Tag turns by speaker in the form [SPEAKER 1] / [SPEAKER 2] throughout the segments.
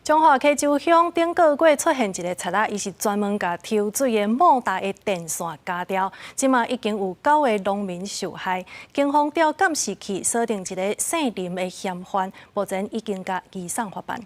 [SPEAKER 1] 彰化溪州鄉頂個月出現一个賊仔，伊是專門共抽水的莫達的電線鉸掉，這馬已經有九个農民受害。警方調監視器鎖定一个姓林的嫌犯，目前已經共移送法辦。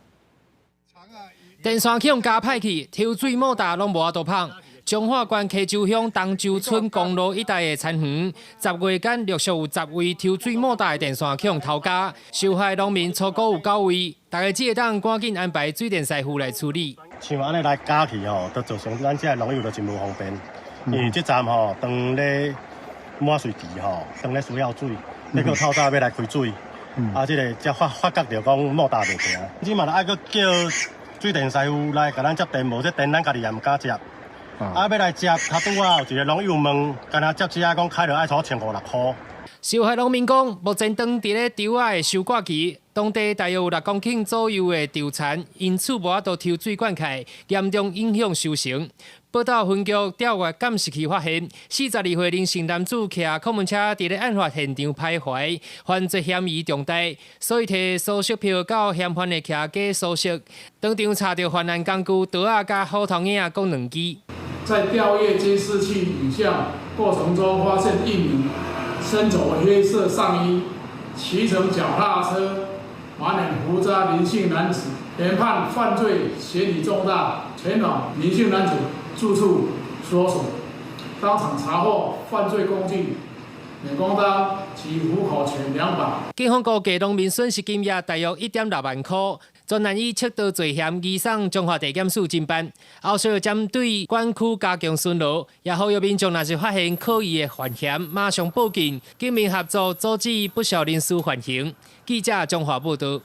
[SPEAKER 2] 電線去予鉸歹去，抽水莫達攏無法度麭。彰化縣溪州鄉東洲村公路一帶的田園，10月間陸續有10位抽水莫達的電線去予偷鉸，受害農民初估有九位，大家只會當趕緊安排水電師傅來處理。
[SPEAKER 3] 像按呢來鉸去吼，就造成咱這農友就真無方便。因為這站吼，當咧滿水池吼，當咧需要水，欲閣透早欲來開水，啊，這个才發發覺著講莫達袂行。這嘛愛閣叫水電師傅來共咱接電，無這電咱家己也毋敢接。啊，欲來接，頭拄仔有一个農友問，干焦接這講開著愛收千五六箍。
[SPEAKER 2] 受害農民講，目前當佇咧稻仔的收割期，當地大約有6公頃左右的稻田，因此無法度抽水灌溉，嚴重影響收成。寶島分局調閱監視器發現，42歲林姓男子騎柯文車佇咧案發現場徘徊，犯罪嫌疑重大，所以提搜索票到嫌犯的徛家搜索，當場查著犯案工具刀仔佮斧頭仔共兩支。
[SPEAKER 4] 在調閱監視器影像過程中，發現一名身著黑色上衣、騎乘腳踏車、滿臉鬍渣林姓男子，研判犯罪嫌疑重大，前往林姓男子住處搜索，當場查獲犯罪工具、美工刀及虎口鉗2把。
[SPEAKER 2] 警方估計農民損失金額大約1.6萬箍。專案以竊盜罪嫌移送彰化地檢署偵辦，後續針對管區加強巡邏，也呼籲民眾若是發現可疑的犯嫌，馬上報警，警民合作阻止不肖人士犯行。記者彰化報導。